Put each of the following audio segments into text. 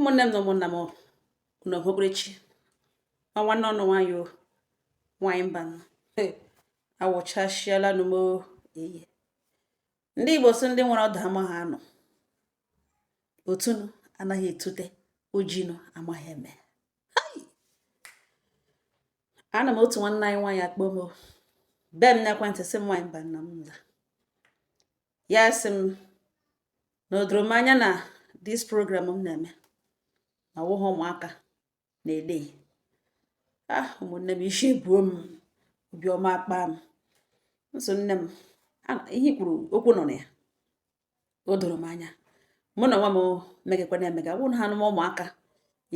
Ụmụnne m na ụmụnna m, unu hụkwurechi ọnwa nne ọnụ nwanyị o nwanyị mba awụchasịala nụ m eye. Ndị Igbo sị ndị nwere ọdụ amaghị anọ otunu anaghị etute ojinu amaghị eme. Ana m otu nwanne anyị nwaanyị akpọ m be m n'ekwentị, sị m, "Nwaanyị mba nna m nza." Ya sị m na o doro m anya na this program m na-eme na ọwụghị ụmụaka na-ele. Ah, ụmụnne m, isi ebuo m, obiọma akpa m nso. Nne m, ihe kwuru okwu nọ na ya, o doro m anya. Mụ na onwe m megakwana emega ọ bụrụ na ha nụ ụmụaka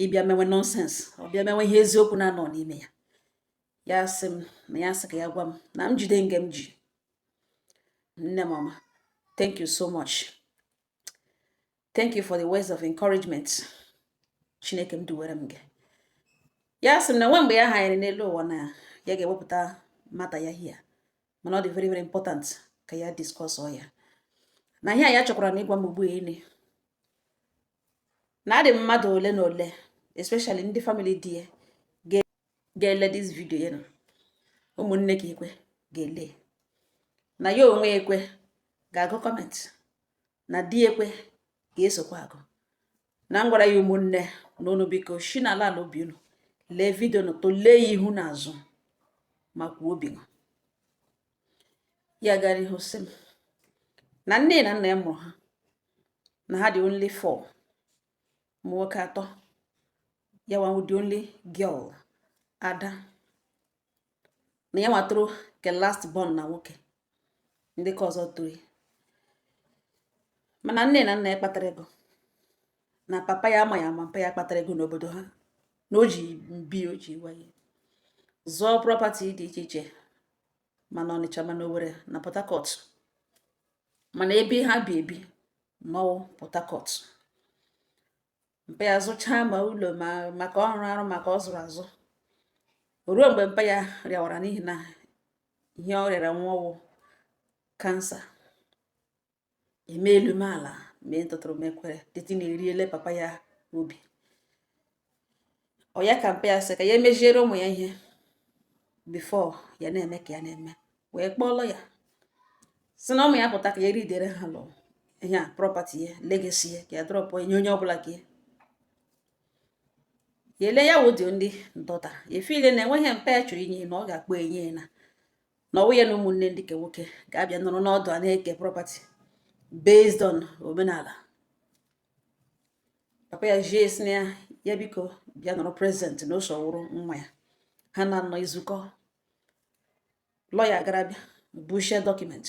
ịbịa mewe nonsense, ọ bịa mewe ihe eziokwu na-anọ n'ime ya. Ya sị m na ya sị ka ya gwa m na m jide nge m ji. Nne m ọma, thank you so much, thank you for the words of encouragement. Chineke m duwere m gị. Ya sị m na nwe mgbe ya hanyere n'elu ụwa na ya ga-ewepụta mata ya hia, mana ọ dị very very important ka ya discuss ọ ya na ihe a ya chọkwara na ịgwa m ugbu a na adị mmadụ ole na ole, especially ndị family di ya ga-ele this video ya na ụmụnne ka ekwe ga-ele, na ya onwe ekwe ga-agụ comment, na di ekwe ga-esokwa agụ. Na m gwara ya, ụmụnne na unu biko shi n'ala ala obi unu lee video na tụlee ya ihu na azụ ma kwuo obi. Ya gara ihu sị m na nne na nna ya mụrụ ha na ha dị only four, ụmụ nwoke atọ, ya nwa the only girl, ada, na ya nwatụrụ ke last born na nwoke, ndị ka ọzọ toro. Mana nne na nna ya kpatara ego na papa ya ama ya ama mpa ya kpatara ego n'obodo ha, na o ji mbi o ji waye zụọ property dị iche iche, mana Ọnịcha, mana Owerri na Port Harcourt, mana ebe ha bi ebi nọwụ Port Harcourt. Mpa ya zụchaa ma ụlọ ma maka ọrụ arụ maka ọ zụrụ azụ ruo mgbe mpa ya rịawara n'ihi na ihe ọ rịara nwọwụ cancer. Eme elu mee ala, mee ntụtụrụ mekwere teti na-eriele papa ya obi. Ọ ya ka mpa ya sị ka ya emeziere ụmụ ya ihe before ya na-eme ka ya na-eme, wee kpọọlọ ya si na ụmụ ya pụta ka ya ridere ha lụ ihe a property ya, legacy ya, ka ya drop nye onye ọbụla ka ya ya ele ya wụ dị ndị ndọta efile na enweghị mpa ya chọrọ inye na ọ ga-akpọ enye ya na ọwụ ya na ụmụnne ndị ke nwoke ga-abịa nọrọ n'ọdụ a na-eke property based on omenala. Papa ya jie esi na ya, ya biko bịa nọrọ present na ose ọwụrụ nwa ya. Ha na-anọ izukọ, lọya gara bịa bushie document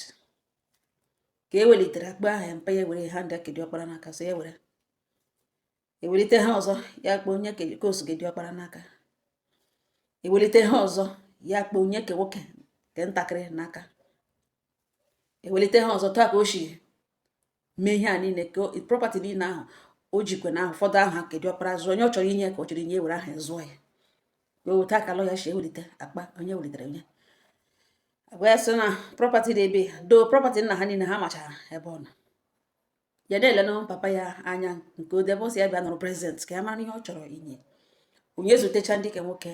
ka e welitere akpa ahụ ya. Mpa ya were ha ndị kedi ọkpara n'aka, so ya were ewelite ha ọzọ, ya kpọọ onye kosu gedi ọkpara n'aka, ewelite ha ọzọ, ya kpọọ onye ke nwoke nke ntakịrị n'aka, ewelite ha ọzọ. Taa ka o si mee ihe a niile, ka property niile ahụ o jikwe na ahụ ụfọdụ aha kedi ọkpara zụọ, onye ọ chọrọ inye ka ọ chọrọ inye, ewere aha zụọ ya ka o weta aka lọya si ewelite akpa onye welitere onye agwa ya sị na property dị ebe do property nna ha niile ha machara ebe ọ nọ. Ya na-elenụ papa ya anya nke odebe ọ sị ya bịa nọrọ present ka ya mara ihe ọ chọrọ inye onye zutecha ndị ke nwoke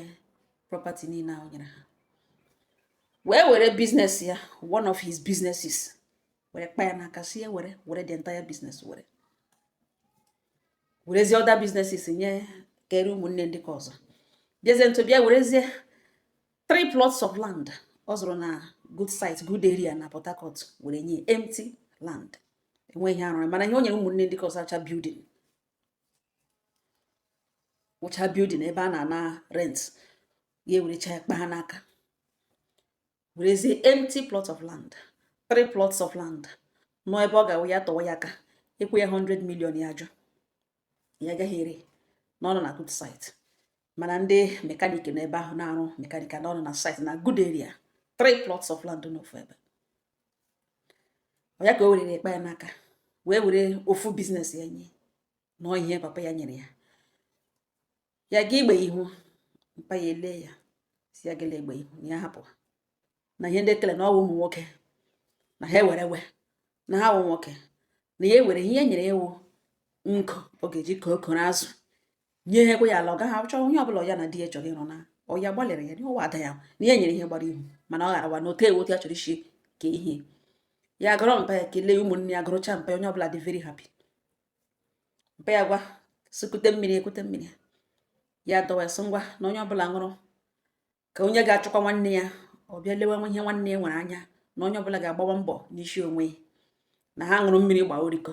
property niile ahụ nyere ha, wee were business ya, one of his businesses, were kpa ya n'aka, si ya were were the entire business, were werezie other businesses nye kere ụmụnne ndị ka ọzọ. Bịazie ntụ bịa werezie three plots of land ọ zụrụ na good site, good area na Port Harcourt, were nye empty land, enweghị ihe arụrụ. Mana ihe o nyere ụmụnne ndị ka ọzọ acha building, wụcha building ebe a na-ana rent. Ya ewerecha ya kpa ha n'aka, werezie empty plot of land, three plots of land nọ ebe ọ ga-awụ ya tọwa ya aka ịkwụ ya 100 million, ya ajụ, ya agaghị ere na ọ nọ na good site. Mana ndị mechanic nọ ebe ahụ na-arụ mechanic na ọ nọ na site na good area, three plots of land n'ofu ebe. Ọ ya ka o werere ekpe ya n'aka, wee were ofu business ya nye nọọ ihe papa ya nyere ya. Ya ga igbe ihu mpa ya, ele ya, si ya gala egbe ihu na ya hapụ na ihe ndị kele na ọwụ ụmụ nwoke na ha ewerewe na ha wụ nwoke, na ya ewere ihe e nyere ewu nkụ ọ ga-eji ka okoro azụ. Nye ha ekwe ya ala, ọ gaghị achọ onye ọbụla ya na di ya chọrọ ịrụ na ọ ya gbalịrị ya n'ụwa ada ya na ihe nyere ihe gbara ihu, mana ọ ghara wa na otu ewu otu ya chọrọ isi ka ihe ya gụrụ mpa ya, kelee ụmụnne ya, gụrụcha mpa ya, onye ọbụla dị very happy. Mpa ya gwa sị kute mmiri, ekute mmiri, ya dọwa, sị ngwa, na onye ọbụla ṅụrụ, ka onye ga-achọkwa nwanne ya ọ bịa lewe ihe nwanne ya nwere anya, na onye ọbụla ga-agbawa mbọ n'isi onwe ya. Na ha ṅụrụ mmiri gbaa orikọ,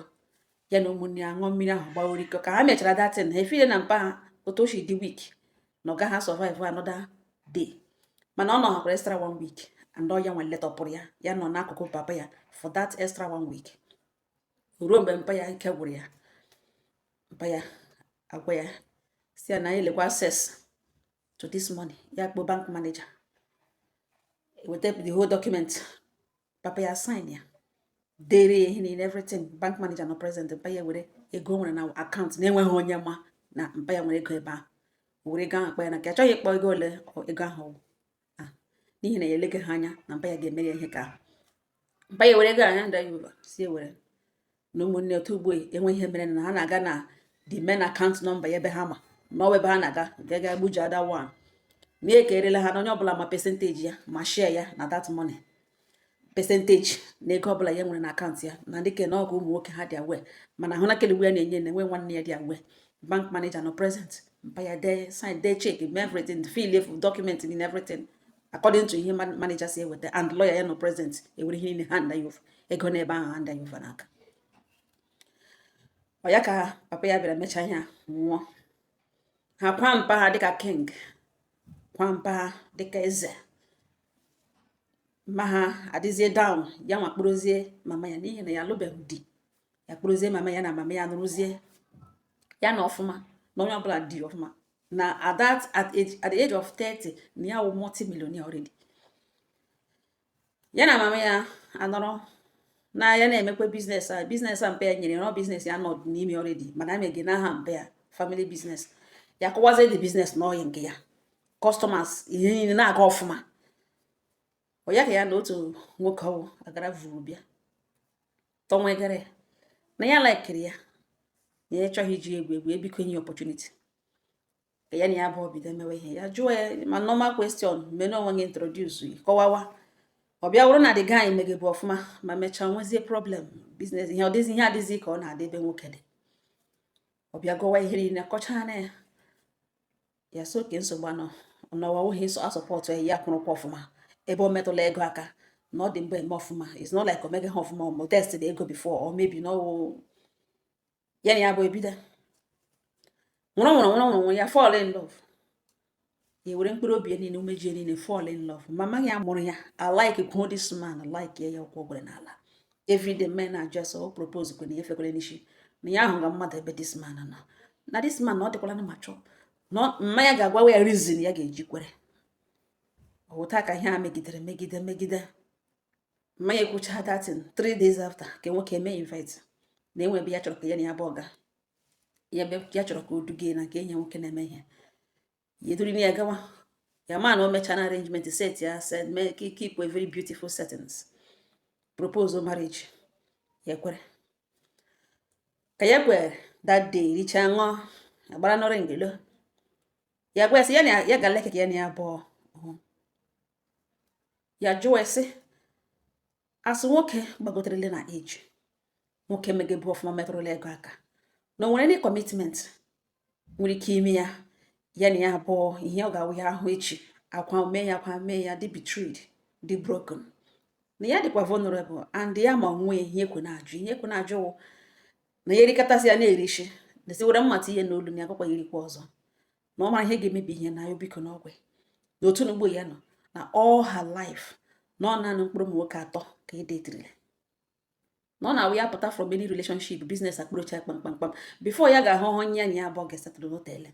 ya na ụmụnne ya ṅụọ mmiri ahụ gbaa orikọ. Ka ha mechara datin, ha efile na mpa ha otu o si dị weak, na ọ gaghị survive another day, mana ọ nọ hakwara extra one week, and ọ ya nwe letọpụrụ ya, ya nọ n'akụkụ papa ya for that extra one week, ruo mgbe mpa ya ike gwụrụ ya. Mpa ya agwa ya si ya na anyị lekwa access to this money. Ya kpọọ bank manager, weta the whole document, papa ya sign ya, dere ya ihe niile, everything. Bank manager nọ present. Mpa ya were ego o nwere na akaụntụ na-enweghị onye ma na mpa ya nwere ego ebe ahụ, were ego ahụ kpa ya na ka achọghị ịkpọ ego ole ego ahụ wụ, n'ihi na ya eleghị ha anya na mpa ya ga-emere ya ihe ka ahụ. Mpa ya were ego anya ndị ya si ewere na ụmụnne otu ugbo enwe ihe mere na ha na-aga na the main account number ya, ebe ha ma na ọ ebe ha na-aga ga gbuji ada one na ekerela ha na onye ọbụla ma percentage ya, ma share ya na that money, percentage na ego ọbụla ya nwere na akaụntụ ya, na ndị ke na ọgụ ụmụ nwoke ha dị aware, mana hụ na kelegbu ya na-enye na enwe nwanne ya dị aware. Bank manager nọ present. Mpa ya dee, sign, dee check, mee everything, fill efu document in everything according to ihe manager si eweta, and lawyer ya nọ present. Ewere ihe niile hand ya over, ego n'ebe ahụ hand ya over n'aka ọ ya. Ka papa ya bịara mechaa ihe a, nwụọ, ha kwa mpa ha dịka king, kwa mpa ha dịka eze, mma ha adịzie down. Ya nwa kpụrụzie mama ya, n'ihi na ya alụbeghị di. Ya kpụrụzie mama ya, na mama ya nụrụzie ya na ọfụma, na onye ọbụla dị ọfụma, na at that at age at the age of 30 na ya wụ multi-millionaire already. Ya na mama ya anọrọ na ya na-emekwa business a, business a mpa ya nyere ya, business ya nọ n'ime already, mana amege n'aha mpa ya, family business. Ya kọwazie the business na ọya nke ya, customers, ihe niile na-aga ọfụma. Ọ ya ka ya na otu nwoke ọwụ agara vuru bịa tọnwegere ya na ya likeri ya, na ya chọghị iji egwu egwu, ebiko nye opportunity ka ya na ya abụọ bido mewe ihe. Ya jụọ ya ma normal question, mene onwe gị introduce, kọwawa. Ọ bịa wụrụ na the guy megebu ọfụma, ma mechaa nwezie problem business, ihe ọ dịzi, ihe adịzi ka ọ na-adị ebe nwoke dị. Ọ bịa gọwa ihe niile, kọchaa na ya, ya so oke nsogbu anọ ọnọwa so asupport ya, ya kwụrụkwa ọfụma ebe o metụla ego aka, na ọ dị mbụ eme ọfụma. It's not like o meghị ha ọfụma, ma test the ego before or maybe na ọwụ ya na ya bụ ebido nwụrụ nwụrụ nwụrụ nwụrụ, ya fall in love, ya were mkpụrụ obi ya niile, umeji ya niile fall in love. Mama ya mụrụ ya, I like kwuo this man, I like ya, ya ụkwụ gwere n'ala. Everyday men na just o propose kwene ya, efekwere n'isi na ya ahụ ga mmadụ ebe this man nọ, na this man na ọ dịkwala na mature, na mma ya ga-agwawa ya reason ya ga-eji kwere ọwụta. Ka ihe a megidere megide megide, mma ya ekwucha datin 3 days after, ka nwoke eme invite na enwe ebe ya chọrọ ka ya na ya bụ ọga ya ebe ya chọrọ ka o dugie na nke enyi ya nwoke na-eme ihe. Ya eduru ya gawa, ya ma na o mechaa na arrangement, set ya set, mee keep a very beautiful settings, propose marriage. Ya kwere. Ka ya kwere that day, richaa, ṅụọ, agbara nọrọ ngelo, ya gwa ya sị ya na ya ga-aleke ka ya na ya abụọ hụ. Ya jụọ ya sị, asụ nwoke gbagoterele na age, nwoke megebu ọfụma, metụrụla ego aka, na o nwere any commitment nwere ike ime ya, ya na ya abụọ, ihe ọ ga-awụ ya ahụ echi akwa mee ya, akwa mee ya dị betrayed, dị broken, na ya dịkwa vulnerable, and ya ma onwe ya. Ihe ekwe na-ajụ, ihe ekwe na-ajụ wụ na ya erikọtasị ya na-erishi na si were mma tinye n'olu na ya agakwa ya erikwa ọzọ, na ọ mara ihe ga-emebi ihe na ya. Biko, na ọgwụ na otu n'ugbo ya nọ na all her life, na ọ naanị mkpụrụ ụmụ nwoke atọ ka e detirila, na ọ na-awụ ya pụta from any relationship, business akpụrụcha kpamkpamkpam before ya ga-ahụ onye ya na ya abụọ ga-esetụrụ n'hotelu.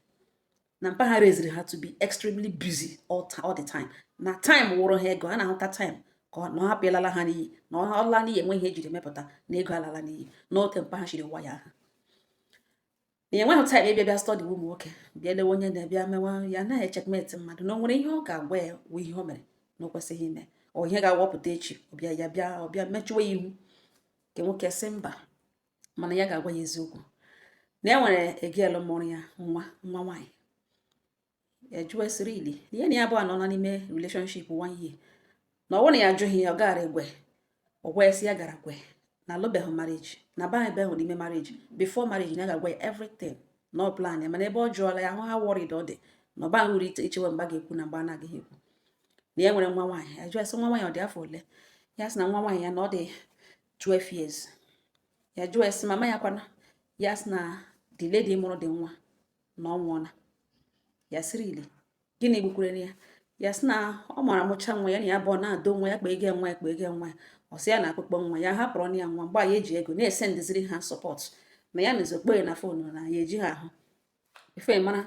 Na mpa ha reziri ha to be extremely busy all the time, na time wụrụ ha ego, ha na-ahụta time ka ọ na ọ hapụ ịlala ha n'iyi, na ọ laa n'iyi, enwe ihe ejiri mepụta na ego alala n'iyi. N'ote mpa ha shiri wa ya ha na enweghị time ịbịa bịa study ụmụ nwoke, bịa lewe onye na-abịa mewa ya anaghị echeckmate mmadụ, na o nwere ihe ọ ga-agwa ya wụ ihe o mere na o kwesịghị ime, ọ ihe ga-awọpụta echi, ọbịa ya bịa ọbịa mechuwe ya ihu. Nke nwoke sị mba, mana ya ga-agwa ya eziokwu. Na e nwere a girl mụrụ ya nwa, nwa nwaanyị. Ya jụọ esiri ili na ya na ya abụọ anọ n'ime relationship one year, na ọ bụrụ na ya ajụghị ya, ọ gara egwe. Ọ gwa ya sị ya gara gwe na alụbeghị marriage, na ba ebeghị n'ime marriage. Before marriage, na ya ga-agwa ya everything na ọ plan ya. Mana ebe ọ jụọla ya, hụ ha worried ọ dị na ọ baghị uru ichewe mgbe a ga-ekwu na mgbe a na-agaghị ekwu na ya nwere nwa nwaanyị. Ya jụọ ya sị, nwa nwaanyị ọ dị afọ ole? Ya sị na nwa nwaanyị ya na ọ dị 12 years. Ya jụọ ya sị, mama ya kwana? Ya sị na the lady mụrụ dị nwa na ọ nwụọla. Ya sịrị ili, gịnị gbukwere ya? Ya sị na ọ mara mụcha nwa ya na ya abụọ na-adọ nwa ya, kpa ego nwa ya, kpa ego nwa ya. Ọ sị ya na akpụkpọ nwa ya hapụrụ na ya nwa mgbe ya eji ego na-esendiziri ha support, na ya nụzi okpo ya na phone na ya eji ha ahụ ife mara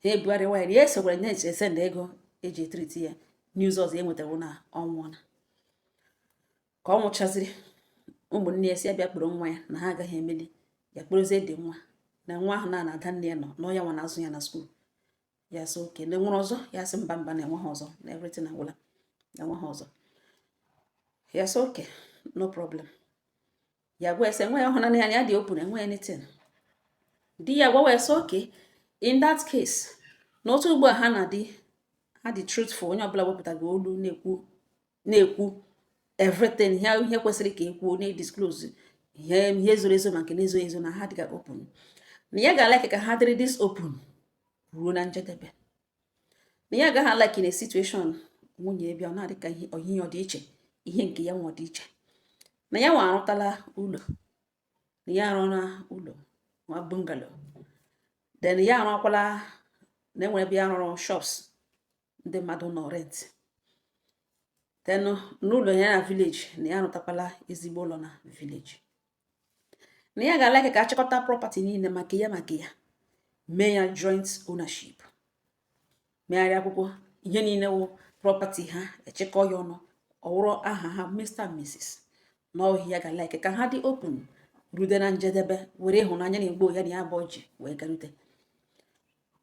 ha ebugharịwa ya, na ya esokwara na-esend ego eji etreat ya. News ọzọ e nwetara na ọ nwụọla. Ka ọ nwụchaziri, ụmụnne ya si ya bịa kpọrọ nwa ya, na ha agaghị emeli ya kpọrọzie dị nwa, na nwa ahụ na ada nne ya nọ na ya nwa na-azụ ya na school. Ya sị oke na enwere ọzọ? Ya sị mba, mba, na enweghị ọzọ, na everything agwụla, na enweghị ọzọ. Ya sị okay, no problem. Ya gwa ese enweghị ọhụnanya ya, ya dị open, enweghị anything. Di ya gwa wee sị okay, in that case, na otu ugbu a ha na-adị, ha dị truthful, onye ọbụla wepụtago olu na-ekwu na-ekwu everything, ihe ihe kwesịrị ka ekwuo, na-disclose ihe ihe zoro ezo ma nke na-ezoghị ezo, na ha dịga open, na ya ga-alike ka ha dịrị this open ruo na njedebe, na ya agaghị alike na situation nwunye bịa ọ na-adị ka ihe oyihe ọ dị iche, ihe nke ya nwa ọ dị iche, na ya nwa arụtala ụlọ, na ya arụla ụlọ nwa bungalow, then ya arụkwala na enwere ebe ya rụrụ shops ndị mmadụ nọ rent, then n'ụlọ ya na village, na ya arụtakwala ezigbo ụlọ na village, na ya ga-alike ka achịkọta property niile maka ya mee ya joint ownership, megharịa akwụkwọ ihe niile wụ property ha, echekọ ya ọnụ, ọ wụrụ aha ha, Mr and Mrs. Na ọhịa ya ga-alike ka ha dị open rute na njedebe, were ịhụnanya na igbo ya na ya abụọ ji wee garute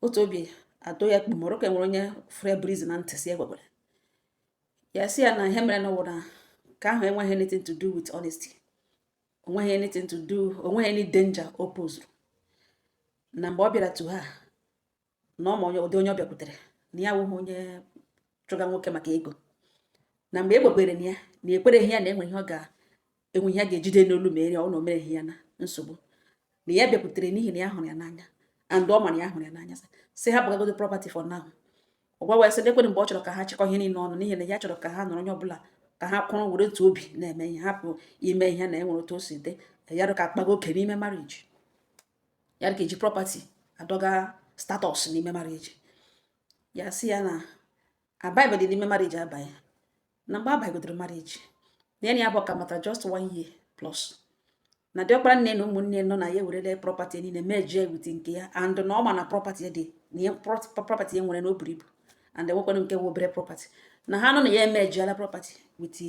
otu obi atọ. Ya kpumọrọ ka enwere onye fre breeze na ntị si egwekwere ya, sị ya na ihe mere na wụ na ka ahụ enweghị anything to do with honesty, onweghị anything to do, onweghị any danger o posuru na mgbe ọ bịara to ha, na ọ ma onye ụdị onye ọ bịakwutere, na ya awụghị onye chụga nwoke maka ego, na mgbe e gbekwere na ya na ekwereghị ya na enwe ihe ọ ga-enwe, ihe a ga-ejide n'olu ma eri ọ na o mereghị ya na nsogbu, na ya bịakwutere n'ihi na ya hụrụ ya n'anya and ọ ma na ya hụrụ ya n'anya, sị ha bụgagodo property for now. Ọ gwa wee sị lekwere mgbe ọ chọrọ ka ha chịkọ ihe niile ọnụ, n'ihi na ya chọrọ ka ha nọrọ, onye ọbụla ka ha kwụrụ were otu obi na-eme ihe, hapụ ime ihe na enwere otu o si dị ya ka akpago oke n'ime marriage, ya ka eji property adọga status n'ime marriage. Ya sị ya na abaịbedị n'ime marriage abanye na mgbe abagodoro marriage, na ya na ya bụ ka matara just one year plus, na diọkpara nne na ụmụnne nọ na ya ewerele property niile mejie with nke ya, and na ọ ma na property ya dị na ihe property ya nwere na o buru ibu, and enwekwanụ nke wụ obere property, na ha nọ na ya emejiala property with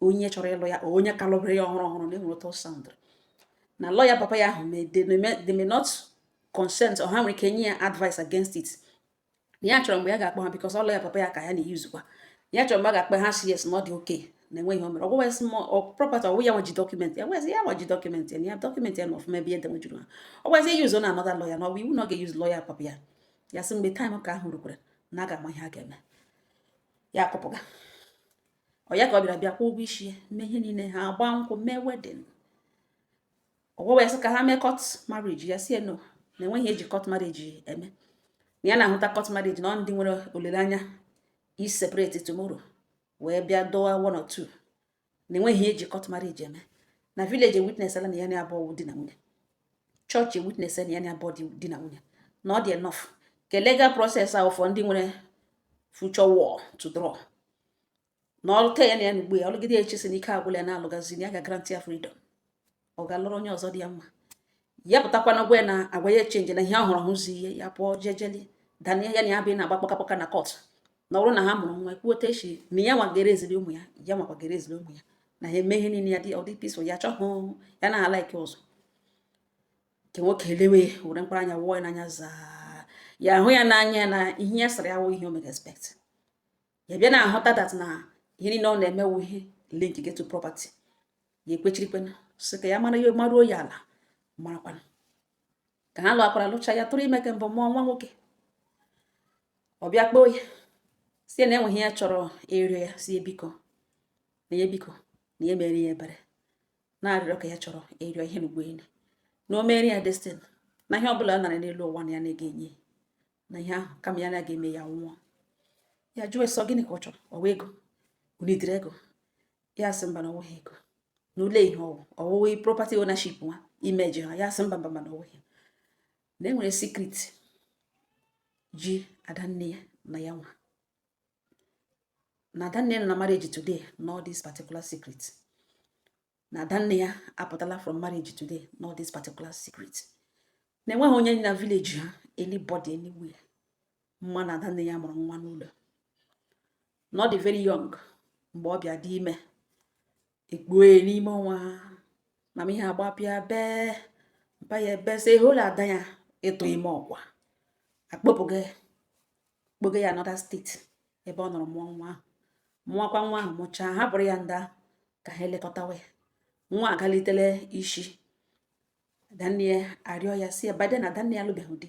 onye chọrọ ịlụ ya, onye ka lụbere ya ọhụrụ ọhụrụ, na enwere ụtọ sound na lawyer papa ya ahụ may they may not consent or ha nwere ike nye ya advice against it, na ya chọrọ mgbe ya ga-akpọ ha, because ọ lawyer papa ya ka ya na-eyuzukwa, ya chọrọ mgbe a ga-akpọ ha, si yes, na ọ dị okay, na enweghị ihe o mere. Ọgwụwa sị ọ property ọwụ ya nwe ji document ya, wezi ya nwe ji document ya, na ya document ya na ọfụma ebe ya denwejuru ha. Ọ gwazi ya use na another lawyer, na ọ bụ iwu na ọ ga-use lawyer papa ya. Ya sị mgbe time ka ahụ rukwara na a ga-ama ihe a ga-eme. Ya akụpụga ọ ya ka ọ bịara bịa kwụọ ụgwọ isi ya, mee ihe niile, ha agba nkwụ, mee wedding. Ọgwa wee sị ka ha mee court marriage. Ya sie no, na enweghị eji court marriage eme, na ya na-ahụta court marriage na ọ ndị nwere olileanya i separate tomorrow wee bịa dọwa one or two, na enweghị eji court marriage eme, na village witness ala na ya na abụọ di na nwunye, chọọchị witness na ya na abụọ di na nwunye, na ọ dị enough ka legal process ahụ for ndị nwere future war to draw, na ọrụ te ya na ya na ugbu ya ọlụgide echi si na ike agwụla ya na-alụgazi, na ya ga-grant ya freedom, ọ ga-alụrụ onye ọzọ dị ya mma. Ya pụtakwana gwa ya na agwa ya change, na ihe ọ hụrụ hụzi ihe ya pụọ jejeli daniel ya na ya bụ na-agba kpọkakpọka na court, na ọ bụrụ na ha mụrụ nwa kwuo otu esi na ya nwa ga-erezili ụmụ ya, ya nwakwa ga-erezili ụmụ ya, na ha eme ihe niile ya dị ọ dị peaceful. Ya chọghị ya na like ụzọ nke nwoke elewe were mkpụrụ anya wụọ ya n'anya, zaa ya ahụ ya n'anya, na ihe ya sịrị ya wụ ihe o mere expect. Ya bịa na ahụta that na ihe niile ọ na-eme wụ ihe link get to property. Ya ekwechirikwana, sị ka ya mara ya maruo ya ala marakwana. Ka ha lụakwara, lụcha, ya tụrụ ime ke mbụ, mụọ nwa nwoke. Ọ bịa kpọọ ya, si na enweghị ya chọrọ ịrịọ ya, si ya biko, na ya biko, na ya mere ya ebere, na-arịrịọ ka ya chọrọ ịrịọ ihe n'ugbo elu, na o mere ya destin, na ihe ọbụla ọ nara n'elu ụwa na ya na-ega enye na ihe ahụ, kama ya na ga-eme ya nwụọ. Ya jụọ sọ gịnị ka ọ chọrọ, ọwa ego unidiri ego? Ya sị mba, na ọwụghị ego, na ule ihe ọwụ ọwụwe property ownership nwa imeji ha. Ya sị mba, mba, mba, na ọwụghị, na enwere secret ji adanne ya na ya nwa, na adanne nọ na marriage today know this particular secret, na adanne ya apụtala from marriage today know this particular secret, na enweghị onye na village ha, anybody anywhere mma na adanne ya mụrụ nwa n'ụlọ, na ọ dị very young mgbe ọ bịa dị ime, ekpuo ya n'ime ọnwa, mama ihe agbapịa bee mpa ya ebe sị ehụla ada ya ịtụ ime ọkwa, akpọpụga kpoga ya another state ebe ọ nọrọ mụọ nwa ahụ, mụọkwa nwa ahụ, mụchaa, hapụrụ ya nda ka ha elekọtawa ya. Nwa agalitele isi, adanne ya arịọ ya, si ya bade na adanne ya alụbeghị di.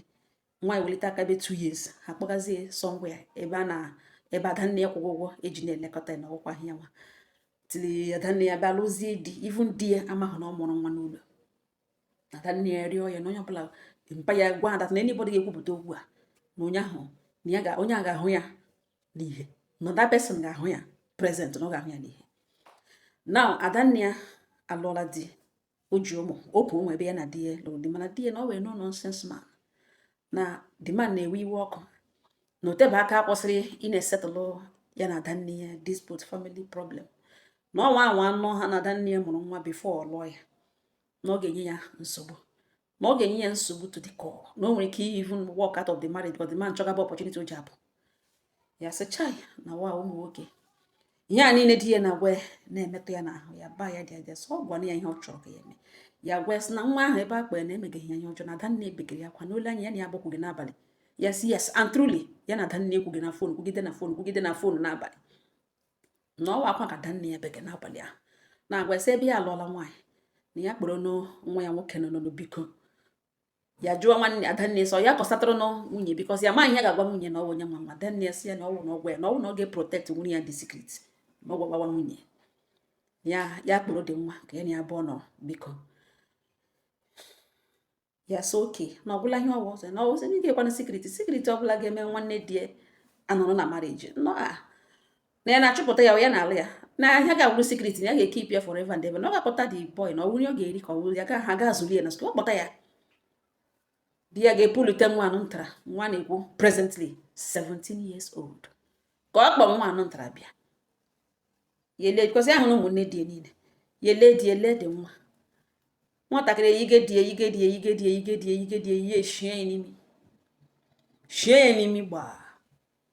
Nwa ewelite aka ebe 2 years, ha kpọgazie somewhere ebe a na ebe adanne ya kwụrụ ụgwọ eji na-elekọta ya na ọgwụkwa ya nwa tili. Adanne ya bịa lụzie di, even di ya amahụ na ọ mụrụ nwa n'ụlọ. Adanne ya rịọ ya na onye ọbụla, mpa ya gwa ada na anybody ga-ekwupụta okwu a, na onye ahụ na ya ga onye a ga-ahụ ya n'ihe, na that person ga-ahụ ya present, na ọ ga-ahụ ya n'ihe. Now adanne ya alụọla di, o ji ụmụ, o kwu ụmụ ebe ya na di ya lụrụ di, mana di ya na ọ wee no nonsense man, na the man na-ewe iwe ọkụ, na otebe aka kwụsịrị ị na-esetụlụ ya na adanne ya dispute, family problem, na ọnwa anwa anọ ha na adanne ya mụrụ nwa before ọ lụọ ya, na ọ ga-enye ya nsogbu, na ọ ga-enye ya nsogbu to the core, na o nwere ike even walk out of the marriage, but the man chọgaba opportunity o ji apụ. Ya sị chai, na wa ụmụ nwoke, ihe a niile di ya na-agwa ya na-emetụ ya n'ahụ. Ya ba ya dị aja sọ, ọ gwana ya ihe ọ chọrọ ka ya eme. Ya gwa ya sị na nwa ahụ ebe a kpọ ya na emegaghị ya ihe ọjọọ, na adanne ebegara ya akwa n'olu anya ya na ya gbakwughị n'abalị. Ya sị yes, and truly ya na adanne ekwughị na phone, kwugide na phone, kwugide na phone n'abalị, na ọwa akwa ka adanne ya bege n'abalị ahụ, na-agwa sị ebe ya alụọla nwaanyị, na ya kpọrọ nwa ya nwoke nọ n'ụlọ, biko. Ya jụọ nwanne adanne sọ ya kọsatụrụ nụ nwunye, because ya amaghị ihe ga-agwa nwunye na ọ bụ onye nwa nwa. Adanne sị ya na ọwụ na ọgwa ya na ọwụ na ọ ga-eprotect nwunye ya, the secret, na ọ gwagwawa nwunye ya, ya kpọrọ dị nwa ka ya na ya abụọ nọ, biko. Ya sị oke, na ọgwụla ihe ọwụ ọzọ na ọwụzi ndị ga-ekwana secret, secret ọbụla ga-eme nwanne di ya anọrọ na marriage nọ a, na ya na-achụpụta ya, ya na-alụ ya, na ihe ga-awụrụ secret, na ya ga-ekeep ya forever and ever, na ọ ga-akpọta the boy, na ọ wụrụ ọ ga-eri ka ọ wụrụ ya ga ha ga-azụli ya na school, ọ kpọta ya. Di ya ga-epulite nwa anụ ntara, nwa na-ekwu presently 17 years old, ka ọ kpọ nwa anụ ntara bịa ya ele, because ya hụrụ ụmụnne di ya niile, ya ele di ya, ele dị nwa nwatakịrị, yige di ya, yige di ya, yige di ya, yige di ya, yige di ya, ya eshie ya n'imi, shie ya n'imi gbaa,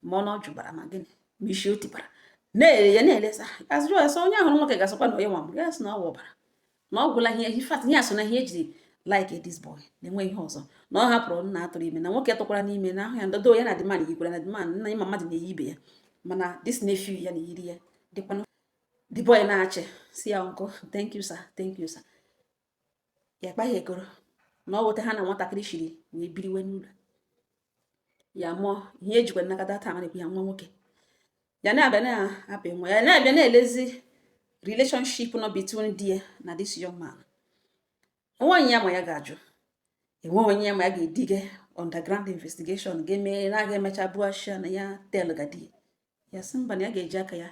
ma ọ na ọ jụbara ma gịnị ma isi o tibara na-ele ya na-elesa azụrụ ya. Sọ onye ahụrụ nwoke ga-asịkwa na onye nwa mụrụ ya, sị na ọ wụbara na ọ gwụla ihe. In fact, ihe a so na ihe ejiri like this boy, na-enwe ihe ọzọ na ọ hapụrụ nna atụrụ ime, na nwoke tụkwara n'ime na ahụ ya ndodo ya na the man yikwara na the man nna ịma mmadụ na-eyi ibe ya, mana this nephew ya na-eyiri ya dịkwanụ. The boy na-achị si ya, "Uncle, thank you sir, thank you sir." Ya kpaghị egoro na ọ weta ha na nwatakịrị shiri wee biriwe n'ụlọ ya, mụọ ihe ejikwa nnakọta taa na-ekwu ya nwa nwoke. Ya na-abịa na-apị nwa ya, na-abịa na-elezi relationship nọ between di ya na this young man. Enwe onye ya ma ya ga-ajụ, enwe onye ya ma ya ga-edige underground investigation ga-eme na aga emecha buashia na ya tel ga di ya sị mba, na ya ga-eji aka ya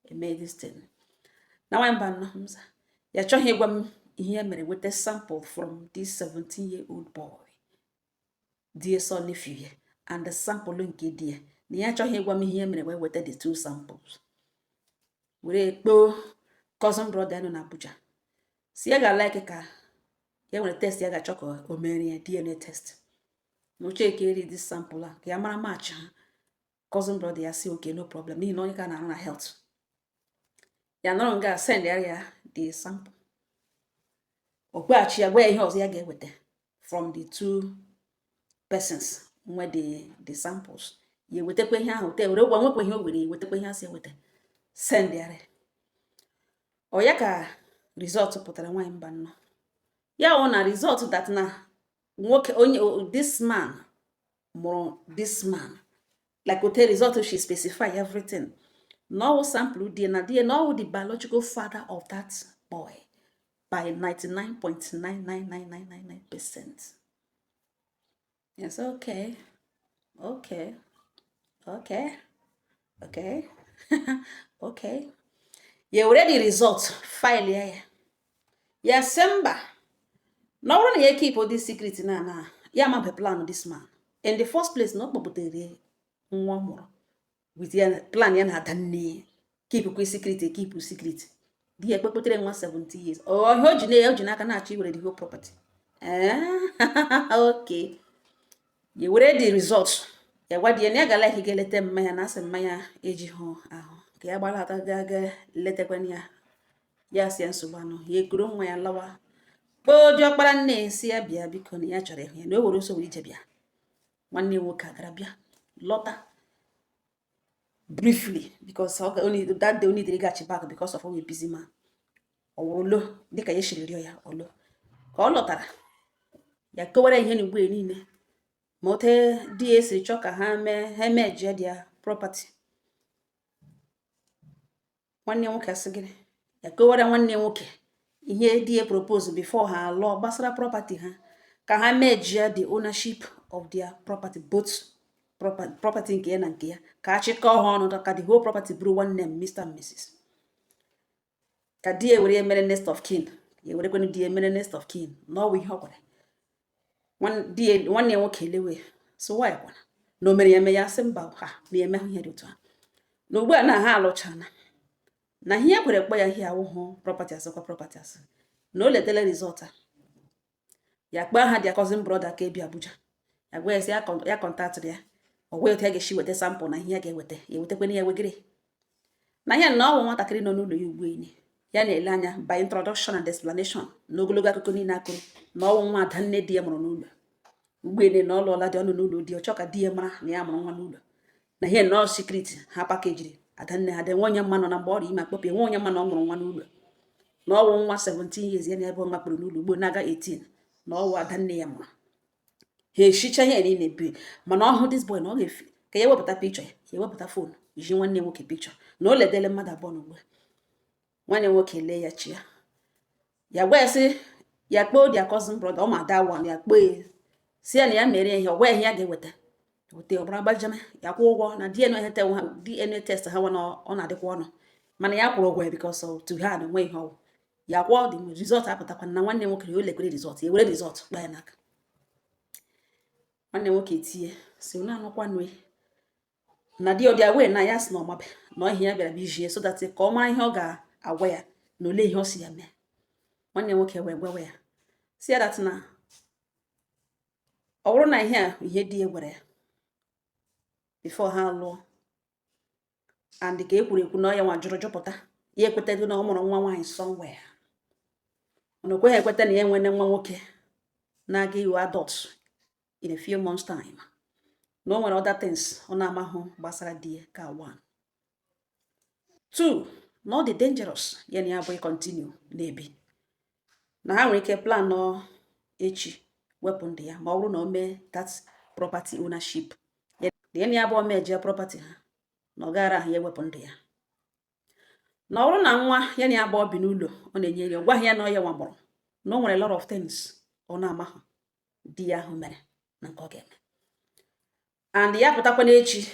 eme this thing. Na nwanyị mba nọ mza ya chọghị ịgwa m ihe ya mere weta sample from this 17 year old boy, di ya son nephew ya, and the sample nke di ya, na ya achọghị ịgwa m ihe ya mere wee weta the two samples, were kpoo cousin brother nọ n'Abuja, si ya ga-like ka ya nwere test ya ga-achọ ka o mere ya DNA test na uche eri this sample a ka ya mara match ha. Cousin brother ya si okay, no problem, n'ihi na onye ka na-arụ na health ya nọrọ nga send ya the sample. O kweghachi ya, gwa ya ihe ọzọ ya ga-eweta from the two persons nwe the samples. Ya ewetakwa ihe ahụ te were gwa nwekwa ihe o were wetakwa ihe a si eweta send ya. Ọ ya ka result pụtara, nwaanyị mba nnọọ, ya wụ na result that na Nwoke onye this man mụrụ this man, like ote result she specify everything, na ọwụ sample die na die, na ọwụ the biological father of that boy by 99.999999%. Yes, okay. Ya were the result file ya, ya sị mba, na ọ bụrụ na ya keep this secret, na ya amabe plan this man in the first place, na ọ kpọpụtara nwa ọ mụrụ with ya plan ya na ada nne ya, keep kwa secret, keep secret. Di ya ekpekpetere nwa 70 years ọ ihe o ji na ya o ji n'aka na-achọ iwere the whole property. Eh, okay, ya were the result, ya gwa di ya na ya ga like ga eleta mmanya, na asị mmanya ejighị ahụ ka ya gbalata ga ga letakwana ya. Ya si ya nsogbu anụ. Ya ekuru nwa ya lawa, kpọọ diọkpara nne, si ya bịa biko, na ya chọrọ ịhụ ya, na o were ụsọ were ije bịa. Nwanne ya nwoke agara bịa lọta briefly because ọ only that day o needed ịgachi back because of a busy man. Ọ wụrụ lo dịka ya siri rịọ ya olo. Ka ọ lọtara, ya kowara ihe n'ugbu niile, ma ote di ya esiri chọọ ka ha mee, ha merge their property. Nwanne nwoke asị gịnị? Ya kowara nwanne nwoke ihe di ya propose before ha alụọ gbasara property ha, ka ha merge the ownership of their property, both property nke ya na nke ya, ka a chịkọọ ha ọnụ, ka the whole property bụrụ one name, Mr and Mrs. Ka di ya were ya mere next of kin, ya werekwanụ di ya mere next of kin, na ọ bụ ihe ọ gwara di ya. Nwanne ya nwoke elewe, so why kwana na o mere ya eme? Ya sị mba, ha na ya emehụ ihe dị otu a, na ugbu a na ha alụchana, na ihe e kwere kpọ ya ihe awụhụ property, asịkwa property asị na o letele result a. Ya kpọọ ha, their cousin brother ka ebi Abuja, ya gwa ya sị ya contactịrị ya, ọ gwa ya otu ya ga-esi weta sample na ihe ya ga-eweta, ya ewetakwana ya wegịrị na ihe, na ọ bụ nwatakịrị nọ n'ụlọ ya ugbu enyi ya na-ele anya. By introduction and explanation na ogologo akụkọ niile akụrụ, na ọwụ nwa ada nne di ya mụrụ n'ụlọ ugbu ene, na ọ lụọla dị ọnụ n'ụlọ di, ọ chọ ka di ya mara na ya mụrụ nwa n'ụlọ, na ihe nọọ secret ha pakejiri adanne ha dị nwe onye mma nọ na mgbe ọrịa ime akpọpụ nwe onye mma na ọ mụrụ nwa n'ụlọ, na ọwụ nwa 17 years ya na ebe ọ makpụrụ n'ụlọ ugbo na-aga 18, na ọwụ adanne ya mụrụ. Ha eshicha ihe niile bi, mana ọ hụ this boy na ọ ga-efi ka ya wepụta picture ya, ya wepụta phone ji nwanne nwoke picture na o ledele mmadụ abụọ n'ugbu a. Nwanne nwoke lee ya, chi ya, ya gwa ya sị ya kpọọ their cousin brother, ọ ma that one, ya kpọọ ya si ya na ya mere ihe, ọ gwa ya ihe ya ga-eweta weta, ọbara gbajame, ya kwụọ ụgwọ na DNA DNA test ha nwa na ọ na-adịkwa ọnụ, mana ya kwụrụ ụgwọ ya because of to ha na onwe ihe ọwụ. Ya kwụọ, the result apụtakwa na nwanne nwoke ya o lekwere result, ya were result kpaa ya n'aka. Nwanne nwoke etinye si na anụkwanụ na di ọdịa wee na ya sị na ọmabe na ihe ya bịara bụ ijie so that ka ọ mara ihe ọ ga-agwa ya na ole ihe ọ si ya mee. Nwanne nwoke wee gwawa ya si ya that na ọ bụrụ na ihe a ihe di ya gwara ya before ha lụọ, and ka e kwuru ekwu na ọ ya nwa jụrụ jụpụta ya, ekwetago na ọ mụrụ nwa nwaanyị somewhere, mana o kweghị ekweta na ya enwene nwa nwoke na-aga iwu adult in a few months time, na o nwere other things ọ na-amahụ gbasara di ya. Ka one two, na ọ dị dangerous ya na ya abụghị continue na-ebi, na ha nwere ike plan nọ echi wepụ ndụ ya ma ọ bụrụ na o mee that property ownership ya na ya abụọ merge property ha, na ọ gaara ahụ ya ewepụ ndụ ya, na ọ bụrụ na nwa ya na ya abụọ bi n'ụlọ ọ na-enye ya, ọ gwaghị ya na ọ ya nwa mụrụ, na o nwere lot of things ọ na-amahụ di ya ahụ mere na nke ọ ga-eme, and ya pụtakwa n'echi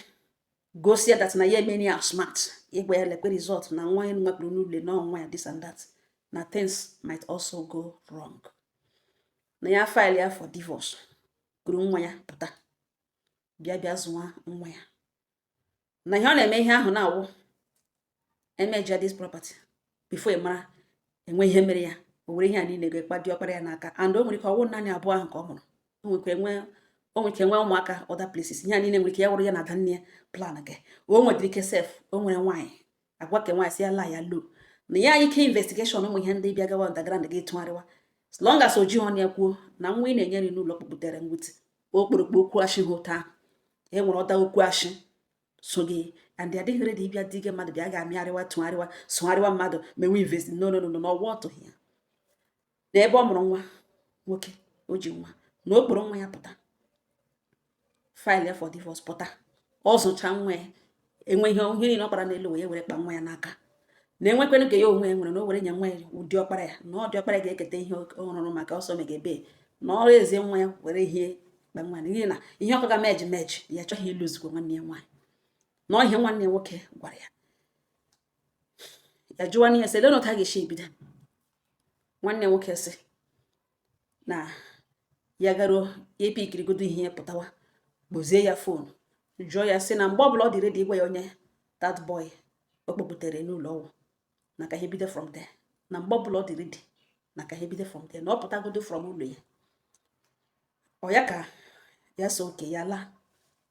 gosi ya that na ya emeni ya smart ịgwa ya lekwe result na nwa ya nwekpụrụ n'ụlọ na nwa ya, this and that, na things might also go wrong, na ya file ya for divorce, kuru nwa ya pụta bịa bịa zụwa nwa ya, na ihe ọ na-eme ihe ahụ na-awụ emeja this property before ị mara enwe ihe mere ya, o were ihe a niile ga-ekpa diọkpara ya n'aka, and o nwere ike ọwụ naanị abụọ ahụ ka ọ mụrụ, o nwere ike nwee ụmụaka other places. Ihe a niile nwere ike ya wụrụ ya na ada nne ya plan gị. O nwetara ike sef o nwere nwaanyị agwa ke nwaanyị si ya laa ya low, na ya ike investigation, ụmụ ihe ndị bịa gawa underground ga-etụgharịwa, as long as o jighị ọnụ ya kwuo na nwa ị na-enye nri n'ụlọ kpụpụtere mwute okporokpo okwu ashị ha ụtọ ahụ e nwere ọda okwu ashị so gị, and adịghị ready ịbịa di gị mmadụ bịa ga-amịgharịwa tụgharịwa sụgharịwa mmadụ menwe invest. No, no, no, no, n'ọwa ọtụghị ya na ebe ọ mụrụ nwa nwoke o ji nwa Na o kporo nwa ya pụta, file ya for divorce, pụta, ọ zụcha nwa ya, enwe ihe ihe niile ọ kpara n'elu ụwa, ya were kpa nwa ya n'aka, na enwekwenụ ka ya onwe ya nwere, na o were nye nwa ya ụdị ọkpara ya, na ọ dị ọkpara ya ga-eketa ihe ọ rụrụ maka ọsọ megebe, na ọrụ eze nwa ya were ihe kpa nwa ya, n'ihi na ihe ọkọ ga meji meji, ya achọghị ịlụzikwa nwanne ya nwaanyị. Na ọ ihe nwanne ya nwoke gwara ya, ya jụwa n'ihe sị lee otu a ga-esi ebido. Nwanne nwoke sị na ya garuo, ya epikirigodo ihe ya pụtawa, kpozie ya phone, jụọ ya sị na mgbe ọbụla ọ dị ready ịgwa ya onye that boy o kpọpụtere n'ụlọ ọgwụ, na ka ha bido from there, na mgbe ọbụla ọ dị ready, na ka ha bido from there, na ọ pụtagodo from ụlọ ya. Ọ ya ka ya so oke ya laa.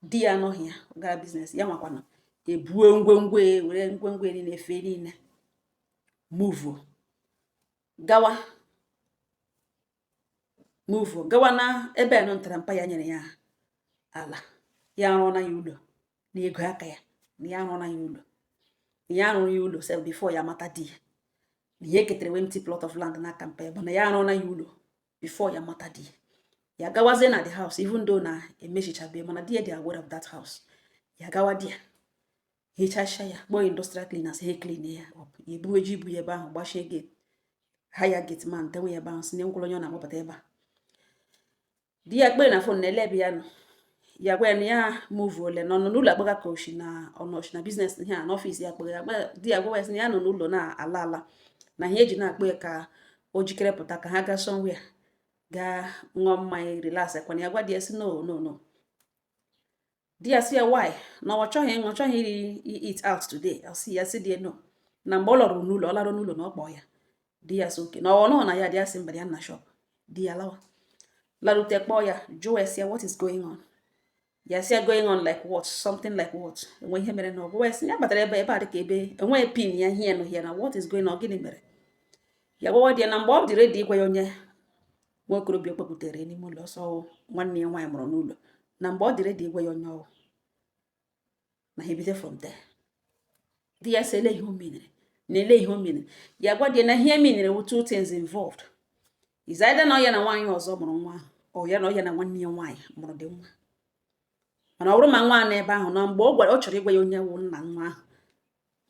Di ya anọghị ya, ọ gara business. Ya nwakwana ebuo ngwongwo, were ngwongwo niile, efe niile, move gawa, move gawa na ebe nọ ntara mpa ya nyere ya ala, ya arụọ na ya ụlọ na ego aka ya, na ya arụọ na ya ụlọ, na ya arụrụ ya ụlọ sef before ya mata di ya, na ihe ketere empty plot of land n'aka mpa ya bụ na ya arụọ na ya ụlọ before ya mata di ya. Ya gawazie na the house, even though na emechichabe, mana di ya dị aware of that house. Ya gawa di ya, hichasịa ya, kpọọ industrial cleaners, ha clean ya up, ya ebuwe ji ibu ya ebe ahụ, gbachie gate ha, ya gate man tenwe ya ebe ahụ, si na ngwụrụ onye ọ na-agbabata ebe a. Di ya kpere na phone na ele ebe ya nọ. Ya gwa ya na ya move ole na ọ nọ n'ụlọ, akpọga ka oshi na ọ nọ na business ihe a n'office ya kpọga ya. Di ya gwa ya sị na ya nọ n'ụlọ na-ala ala, na ihe eji na-akpọ ya ka o jikere pụta ka ha gaa somewhere gaa ṅụọ mmanya, relax ekwana. Ya gwa di ya sị no, no, no. Di ya sị ya why, na ọ chọghị ịṅụ, ọ chọghị iri eat out today. Ọ sị ya sị di ya no, na mgbe ọ lọrọ n'ụlọ, ọ larụ n'ụlọ na ọ kpọọ ya. Di ya sị okay, na ọ nọ na ya. Di ya sị mba, ya na shop. Di ya lawa, larute, kpọọ ya, jụọ ya sị ya what is going on. Ya sị ya going on like what? Something like what? Enwe ihe mere? Na ọgwụwa ya sị ya batara ebe ebe a dịka ebe enweghị pin ya ihe nụ ya, na what is going on, gịnị mere? Ya gwawa di ya na mgbe ọ dị ready ịgwa ya onye nwa okorobịa kpọpụtere n'ime ụlọ ọsọ nwanne ya nwaanyị mụrụ n'ụlọ, na mgbe ọ dị ready ịgwa ya onye ọwụ, na ha ebido from there. Di ya sị ele ihe o menere, na ele ihe o menere. Ya gwa di ya na ihe menere wụ two things involved is either na ọ ya na nwaanyị ọzọ mụrụ nwa ahụ, ọ ya na ọ ya na nwanne ya nwaanyị mụrụ dị nwa. Mana ọ bụrụ ma nwa a n'ebe ahụ, na mgbe ọ gwara ọ chọrọ ịgwa ya onye wụ nna nwa ahụ,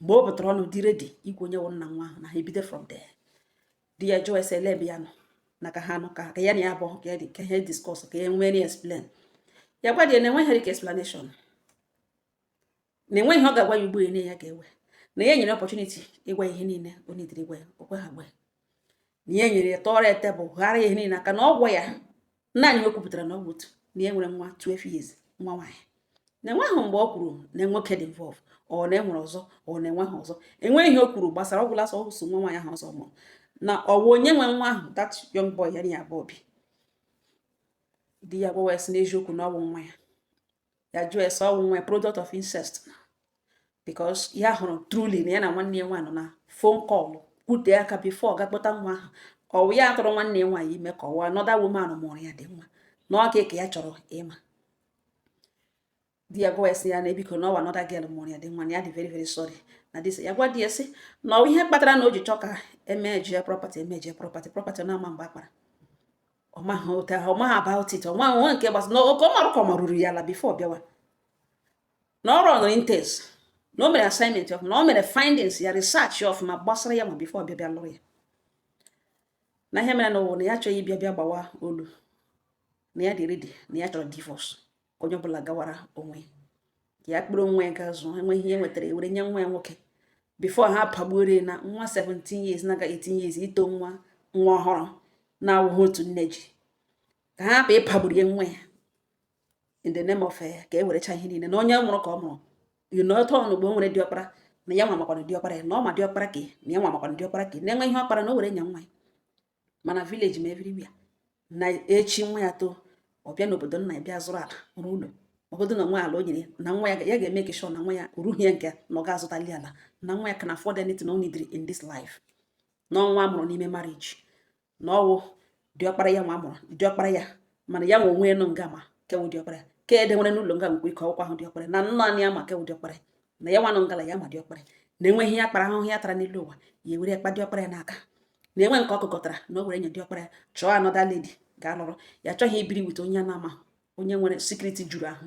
mgbe o pụtara ọnụ dị ready igwe onye wụ nna nwa ahụ, na ha ebido from there. Di ya jụọ ese ele ebe ya nọ, na ka ha nọ, ka ya na ya abụọ ka ya dị ka ha discuss, ka ya nwee explain. Ya gwa di ya na enweghị ka explanation, na enweghị ọ ga-agwa ya ugbu a ya ga-ewe, na ya nyere opportunity ịgwa ya ihe niile o nidiri ịgwa ya, o kwe ha gwa ya, na ya nyere ya tọọrọ ya tebụl, ghara ya ihe niile aka, na ọ gwa ya naanị o kwupụtara na ọ bụ otu na ya nwere nwa 12 years, nwa nwaanyị, na enweghị mgbe ọ kwuru na nwoke dị involve, ọ na enwere ọzọ, ọ na enweghị ọzọ. Enweghị ihe o kwuru gbasara ọgwụla sọ so nwa nwaanyị ahụ ọzọ mụrụ, na ọwụ onye nwe nwa ahụ, that young boy ya na ya abụọ bi. Di ya gwawa ya sị n'eziokwu na ọ bụ nwa ya. Ya jụọ ya sị ọ bụ nwa ya product of incest, because ya hụrụ truly na ya na nwanne ya nwaanyị nọ na phone call kwute aka before ọ ga kpọta nwa ahụ. Ọ wụ ya atụrụ nwanne ya nwaanyị ime, ka ọwa another woman mụrụ ya dị nwa, na ọ ka ya chọrọ ịma. Di ya gwa ya sị ya na ebiko, na ọwa another girl mụrụ ya dị nwa, na ya dị very very sorry na this. Ya gwa di ya sị na ọ ihe kpatara na o ji chọọ ka emeji ya property, emeji ya property, property na-ama mgbe akpara, ọ maghị otu ahụ, ọ maghị about it, ọ maghị onwe nke gbasara na oke ọ marụ ka ọ maruru ya ala before bịawa, na ọrụ ọ nọrọ intense, na o mere assignment ọfụma, na o mere findings ya, research ya ọfụma gbasara ya ma before bịa bịa lụrụ ya, na ihe mere na ụwa na ya achọghị ịbịa bịa gbawa olu, na ya dị ready, na ya chọrọ divorce, ka onye ọbụla gawara onwe ya, ya kpụrụ nwa ya gaa zụọ, enwe ihe e nwetara ewere nye nwa ya nwoke before ha pagbuore na nwa 17 years na 18 years ito nwa nwa ọhụrụ na-awụghị otu nne ji, ka ha hapụ ịpagburu ya nwa ya in the name of ka e werecha ihe niile na onye mụrụ ka ọ mụrụ you know otu ọnụ mgbe o nwere diọkpara, na ya nwa makwana diọkpara ya, na ọ ma diọkpara ka na ya nwa makwana diọkpara ka na-enwe ihe ọkpara na o were nye nwa ya, mana village ma everywhere na echi nwa ya too, ọ bịa n'obodo nna ya bịa zụrụ ala, rụọ ụlọ, ọgodo na nwa ala o nyere na nwa ya, ya ga-eme ka sure na nwa ya rughị ya nke na ọ ga-azụtali ala, na nwa ya can afford anything o needed in this life, na ọnwa amụrụ n'ime marriage, na ọwụ diọkpara ya nwa amụrụ diọkpara ya, mana ya nwe onwe ya nọ nga ma kewu diọkpara ya ka ede nwere n'ụlọ nga nwekwa ike ọkwa ahụ diọkpara na nna ya ma kewu diọkpara ya, na ya nwa nọ ngala ya ma diọkpara ya, na enweghị ihe akpara ahụhụ ya tara n'elu ụwa, ya ewere ya kpa diọkpara ya n'aka, na enwe nke ọ kụkọtara na o were nye diọkpara ya, chọọ another lady Ga-alụrụ ya, achọghị ibiri with onye na-amahụ, onye nwere secret juru ahụ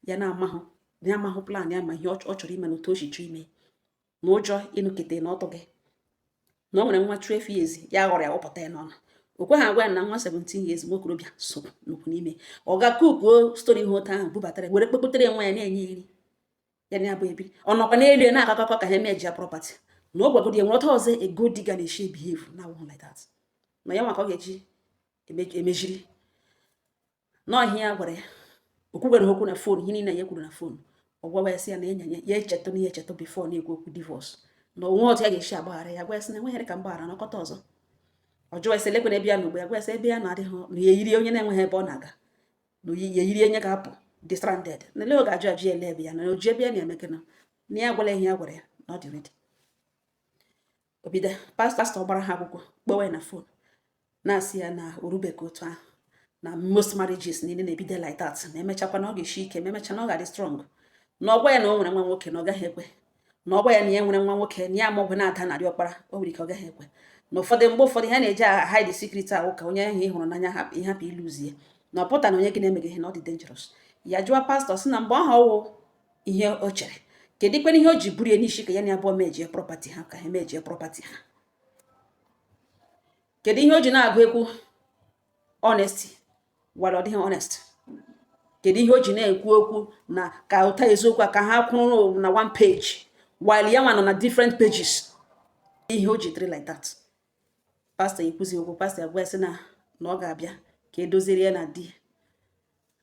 ya na-amahụ, ya amahụ plan ya, ma ihe ọ chọrọ ime na otu o si chọọ ime, na ụjọ ịnụkete na ọtụ gị na o nwere nwa 12 years ya ghọrọ ya wụpụta ya n'ọnụ. O kweghị agwa ya na nwa 17 years nwa okorobịa so nnukwu n'ime. Ọ ga kukuo story ihe otu ahụ bubatara, were kpekpetere nwa ya na-enye ya nri ya na abụ ebiri. Ọ nọkwa n'elu ya na-akọ akụkọ ka ha emeji ya property na ọ gwagodi ya nwere ọtọ ọzọ ego di ga na-eshi behave na awụhụ like that, na ya nwa ka ọ ga-eji emejiri n'ọhịa. Ya gwara ya, o kwugwara okwu na phone, ihe niile ya kwuru na phone. Ọ gwawa ya sị ya na enya ya echetụ na ihe echetụ before na-ekwu okwu divorce, na onwe otu ya ga-esi agbaghara ya. Gwa ya sị na enweghị ka mgbaghara n'ọkọta ọzọ. Ọ jụwa sị lekwe na ebe ya na ugbo ya, gwa ya sị ebe ya na-adịghị na ya eyiri onye na-enweghị ebe ọ na-aga, na ya eyiri onye ga-apụ dị stranded, na ele ọ ga-ajụ ajụ ya ele ebe ya na oji ebe ya na-eme gịnị, na ya gwala ihe ya gwara ya na ọ dị ready. Obido pastọ gbara ha akwụkwọ, kpọwa ya na phone, na-asị ya na orubeka otu ahụ, na most marriages niile na-ebido like that, na emechakwa na ọ ga-esi ike, ma emecha na ọ ga-adị strong, na ọgwa ya na o nwere nwa nwoke, na ọ gaghị ekwe, na ọgwa ya na ya nwere nwa nwoke, na ya amụgwụ na-ada narị ọkpara o nwere ike ọ gaghị ekwe, na ụfọdụ mgbe ụfọdụ ha na-eji hide secret ahụ ka onye ahụ ị hụrụ n'anya hapụ ịhapụ ịlụzie, na ọ pụta na onye gị na-emeghị ihe, na ọ dị dangerous. Ya jụọ pastọ sị na mgbe ọha ọwụ ihe o chere, kedu ikpere ihe o ji buru ya n'isi ka ya na abụọ mejie property ha, ka ha mejie property ha? Kedu ihe o ji na-agụ ekwu honesty while ọ dịghị honest? Kedu ihe o ji na-ekwu okwu na ka ụta eziokwu a ka ha kwụrụ na one page while ya nwa nọ na different pages? Ihe o ji dịrị like that? Pastọ ekwuzi okwu. Pastọ agwa ya sị na ọ ga-abịa ka edoziere ya na di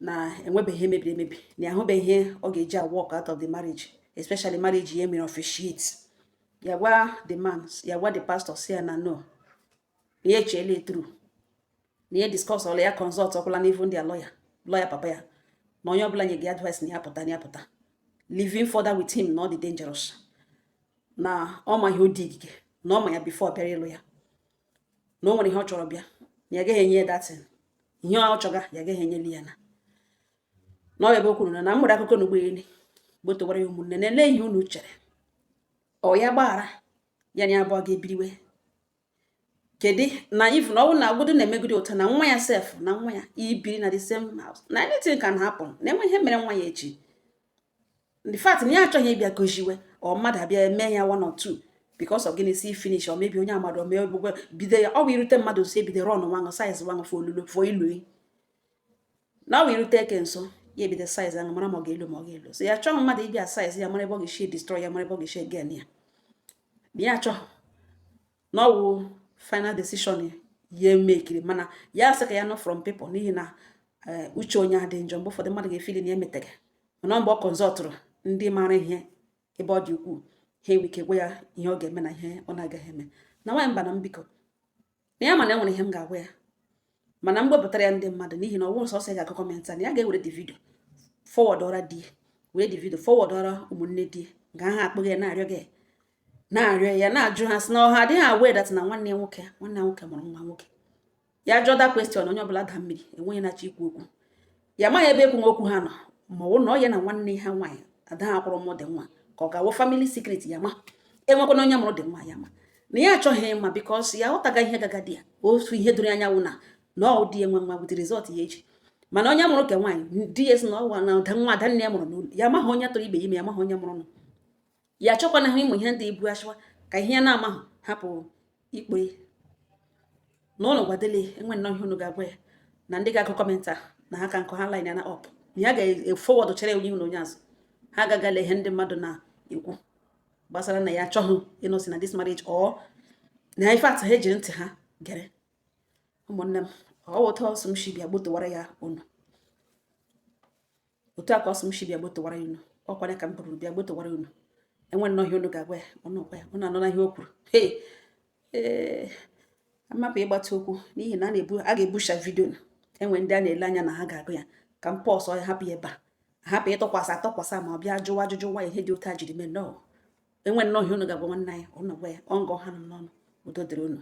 na enwebeghị ihe mebiri emebi, na ahụbeghị ihe ọ ga-eji a walk out of the marriage, especially marriage ya mere officiate. Ya gwa the man, ya gwa the pastor si ya na no, na ya echeela through, na ya discuss ọla, ya consult ọkwụla na even their lawyer, lawyer papa ya, na onye ọbụla nye gị advice na ya pụta, na ya pụta living further with him, na ọ dị dangerous, na ọ ma ihe o di ikike, na ọ ma ya before bịara ịlụ ya, na o nwere ihe ọ chọrọ bịa, na ya agaghị enye ya datin ihe ọ chọga, ya agaghị enyeli ya. Na ọ ebe o kwuru na m nwere akụkọ na ụgbọelu gbotowara ya. Ụmụnne, na-ele ihe unu chere, ọ ya gbaghara ya na ya abụọ ga-ebiriwe? Kedu na if na ọwụ na obodo na-emegide ụta na nwa ya sef, na nwa ya ibiri na the same house, na anything can happen, na enwe ihe mere nwa ya echi? The fact na ya achọghị ịbịa goziwe ọ mmadụ abịa eme ya one or two because of gịnị si finish, or maybe onye amadụ mee ogbugbe bido ya, ọ bụ irute mmadụ nso, ebido rọn nwa size nwa fo olulo fo ilu, na ọ bụ irute eke nso, ya ebido size ahụ mara ma ọ ga-elu ma ọ ga-elu. So ya achọghị mmadụ ịbịa size ya mara ebe ọ ga-esi destroy ya, mara ebe ọ ga-esi again ya. Na ya achọghị, na ọ wụ final decision ya emekiri, mana ya sị ka ya nọ from people, n'ihi na uche onye adị njọ. Mgbe ụfọdụ mmadụ ga-efili na ya emeteghị, mana mgbe ọ consultụrụ ndị maara ihe ebe ọ dị ukwuu, ha enwe ike gwa ya ihe ọ ga-eme na ihe ọ na-agaghị eme. Na nwaanyị mba na mbikọ na ya, mana enwere ihe m ga-agwa ya, mana m wepụtara ya ndị mmadụ, n'ihi na ọ bụrụ sọsọ ya ga-akọ comment a, na ya ga-ewere the video forward ọra di, were the video forward ọra ụmụnne di, ga ha akpụghị ya na-arịọ gị, na-arịọ ya, na-ajụ ha sị na ọha adịghị aware that na nwanne ya nwoke mụrụ nwa nwoke. Ya jụọ that question, onye ọbụla da mmiri, enweghị na-achọ ikwu okwu. Ya amaghị ebe ekwu okwu ha nọ, ma ọ bụ na ọ ya na nwanne ha nwaanyị ada ha kwụrụ mụ dị nwa, ka ọ ga-awụ family secret. Ya ma enwekwana onye mụrụ dị nwa, ya ma na ya achọghị ịma, because ya aghọtaga ihe gaga di ya. Otu ihe doro anya wụ na ọ dị enwe nwa with result ya eji, mana onye mụrụ ke nwaanyị di ya sị na ọwa na ụda nwa ada nne ya mụrụ n'ụlọ ya, amaghị onye tụrụ ibe ime ya, amaghị onye mụrụ nụ ya. Achọkwana ha ịmụ ihe ndị ibu achịwa ka ihe ya na-amaghị hapụ ikpe n'ụlọ. Gwadele enwe nnọọ ihe unu ga-agwa ya na ndị ga-agụ comment a, na ha ka nkụ ha line ya na up, na ya ga-eforward chere onye ihu na onye azụ, ha agagala ihe ndị mmadụ na-ekwu gbasara na ya achọghị ịnọsi na this marriage, or na in fact ha ejiri ntị ha gere. Ụmụnne m, ọ wụ otu ọsọ m shi bịa gbotowara ya unu, otu a ka ọsọ m shi bịa gbotowara ya unu. Ọkwanye ka m bụrụ bịa gbotowara unu. Enwe nnọọ ihe unu ga-agwa ya, unu gwa ya. Unu anụla ihe o kwuru. Hey, ee, amapụ ịgbata okwu, n'ihi na a na-ebu a ga-ebusha video na enwe ndị a na-ele anya na ha ga-agụ ya. Ka m pause ya, hapụ ya ebe a, hapụ ịtụkwasị atụkwasị, ma ọ bịa jụwa ajụjụ nwa ihe dị otu a jiri mee. Nnọọ, enwe nnọọ ihe unu ga-agwa nwanne anyị, unu gwa ya. Ọ ngọ ha nọ n'ọnụ. Udo dịrị unu.